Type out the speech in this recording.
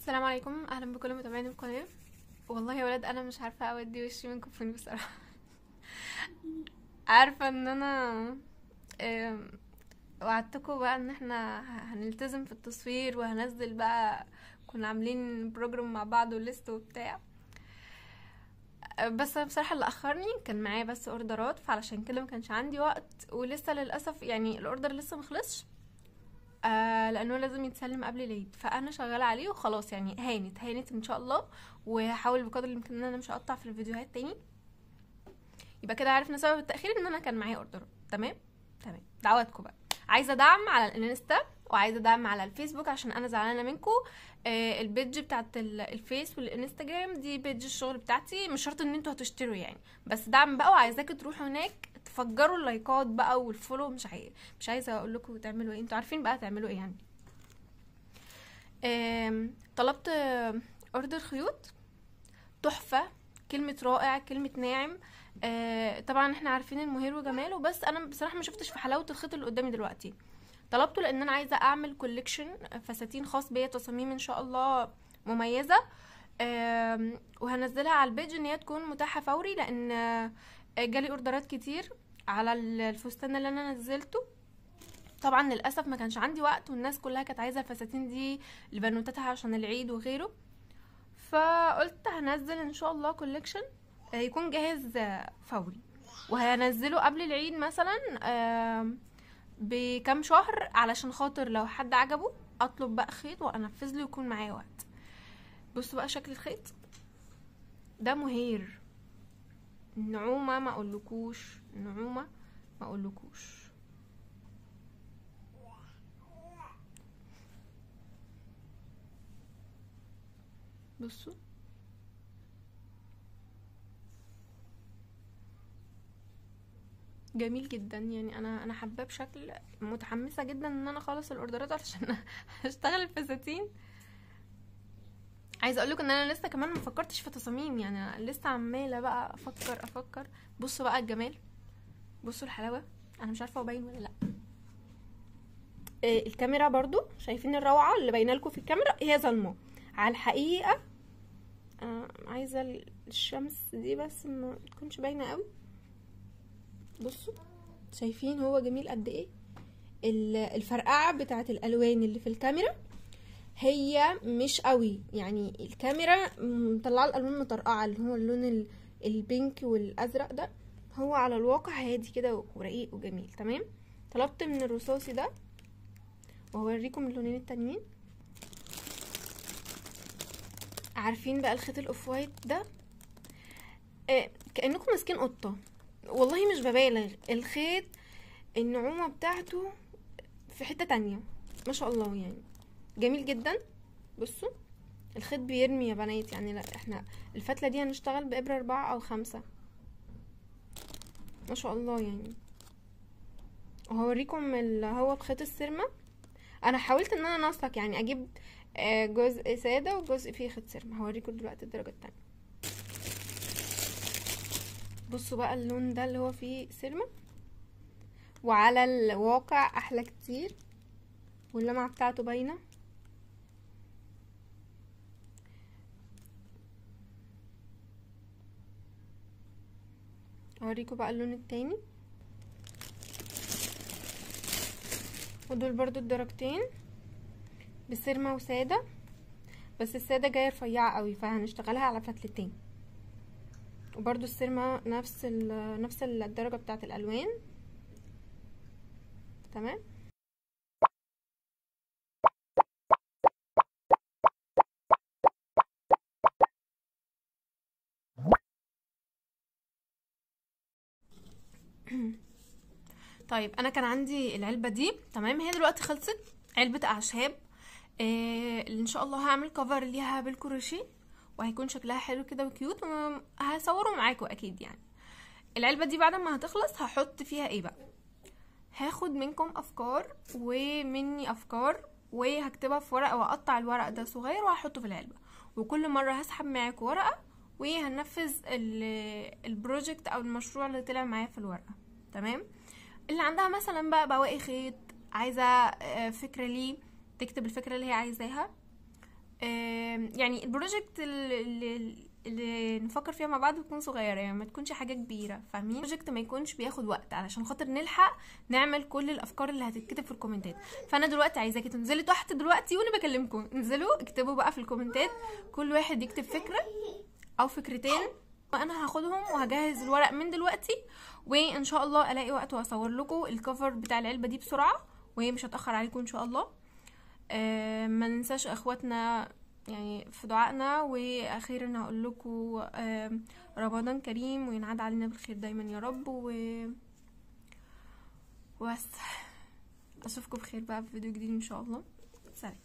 السلام عليكم، اهلا بكل متابعين القناة. والله يا ولاد انا مش عارفه اودي وشي منكم فين بصراحة. عارفه ان انا وعدتكم بقى ان احنا هنلتزم في التصوير وهنزل بقى، كنا عاملين program مع بعض و list وبتاع، بس انا بصراحة اللي اخرني كان معايا بس اوردرات، فعلشان كده ما كانش عندي وقت، ولسه للاسف يعني ال order لسه مخلصش، لانه لازم يتسلم قبل العيد، فانا شغالة عليه وخلاص يعني هانت هانت ان شاء الله، وهحاول بقدر الامكان ان انا مش هقطع في الفيديوهات تاني. يبقى كده عرفنا سبب التاخير ان انا كان معايا اوردرات. تمام تمام، دعواتكم بقى. عايزه دعم على الانستا وعايزه دعم على الفيسبوك عشان انا زعلانة منكم. ال page بتاعت الفيس والانستجرام دي page الشغل بتاعتي، مش شرط ان انتوا هتشتروا يعني، بس دعم بقى، وعايزاكوا تروحوا هناك تفجروا اللايكات بقى وال follow. مش عايزه اقول لكم تعملوا ايه، انتوا عارفين بقى تعملوا ايه يعني. طلبت order خيوط تحفة، كلمة رائع، كلمة ناعم. طبعا احنا عارفين المهير وجماله، بس انا بصراحة ما شفتش في حلاوة الخيط اللي قدامي دلوقتي. طلبته لان انا عايزه اعمل collection فساتين خاص بيا، تصاميم ان شاء الله مميزة، وهنزلها على ال page ان هي تكون متاحة فوري، لان جالي اوردرات كتير على الفستان اللي انا نزلته. طبعا للاسف ما كانش عندي وقت، والناس كلها كانت عايزه الفساتين دي لبنوتاتها عشان العيد وغيره، فقلت هنزل ان شاء الله collection يكون جاهز فوري، وهنزله قبل العيد مثلا بكام شهر، علشان خاطر لو حد عجبه اطلب بقى خيط وانفذ له، يكون معايا وقت. بصوا بقى شكل الخيط ده مهير، نعومة ما اقولكوش، نعومة ما اقولكوش. بصوا جميل جدا يعني، انا حباه بشكل، متحمسة جدا ان انا اخلص الاوردرات عشان اشتغل الفساتين. عايزه اقول لكم ان انا لسه كمان ما فكرتش في تصاميم يعني، انا لسه عماله بقى افكر. بصوا بقى الجمال، بصوا الحلاوة، انا مش عارفه هو باين ولا لا. الكاميرا برضو شايفين الروعة اللي باينة لكم في الكاميرا، هي ظلمه على الحقيقة. انا عايزه الشمس دي بس ما تكونش باينة قوي. بصوا شايفين هو جميل قد ايه، الفرقعه بتاعه الالوان اللي في الكاميرا هي مش قوي يعني، الكاميرا مطلعه الالوان مطرقعه اللي هو اللون البينك والازرق ده، هو على الواقع هادي كده ورقيق وجميل. تمام، طلبت من الرصاصي ده وهوريكم اللونين التانيين. عارفين بقى الخيط ال off white ده، كانكم ماسكين قطة، والله مش ببالغ، الخيط النعومه بتاعته في حتة تانية ما شاء الله يعني، جميل جدا. بصوا الخيط بيرمي يا بنات يعني، لا احنا الفتله دي هنشتغل بابره 4 أو 5 ما شاء الله يعني. وهوريكم اللي هو بخيط السيرما. انا حاولت ان انا انسق يعني، اجيب جزء ساده وجزء فيه خيط سيرما. هوريكم دلوقتي الدرجة التانية. بصوا بقى اللون ده اللي هو فيه سيرما، وعلى الواقع احلى كتير، واللمعه بتاعته باينة. اوريكم بقى اللون التاني، ودول برضو الدرجتين بسيرما وساده، بس السادة جاية رفيعة قوي فهنشتغلها على فتلتين، وبرضو السيرما نفس الدرجة بتاعه الالوان. تمام، طيب انا كان عندي العلبة دي، تمام، هي دلوقتي خلصت، علبة اعشاب، اللي ان شاء الله هعمل cover ليها بالكروشيه، وهيكون شكلها حلو كده و cute، وهصوره معاكم اكيد يعني. العلبة دي بعد ما هتخلص هحط فيها ايه بقى؟ هاخد منكم افكار ومني افكار، وهكتبها في ورقة، واقطع الورق ده صغير وهحطه في العلبة، وكل مرة هسحب معاكم ورقة وهنفذ ال project او المشروع اللي طلع معايا في الورقة. تمام، اللي عندها مثلا بقى بواقي خيط، عايزه فكرة ليه، تكتب الفكرة اللي هي عايزاها. يعني ال project اللي نفكر فيها مع بعض تكون صغيرة، يعني ما تكونش حاجة كبيرة، فاهمين؟ ال project ما يكونش بياخد وقت علشان خاطر نلحق نعمل كل الافكار اللي هتتكتب في الكومنتات. فانا دلوقتي عايزاكي تنزلي تحت دلوقتي وانا بكلمكم، انزلوا اكتبوا بقى في الكومنتات، كل واحد يكتب فكرة او فكرتين، وانا هاخدهم وهجهز الورق من دلوقتي، وان شاء الله الاقي وقت واصور لكم ال cover بتاع العلبة دي بسرعة، وهي مش هتاخر عليكم ان شاء الله. ما ننساش اخواتنا يعني في دعائنا. واخيرا هقول لكم رمضان كريم، وينعاد علينا بالخير دايما يا رب. وبس، اشوفكم بخير بقى في فيديو جديد ان شاء الله. سلام.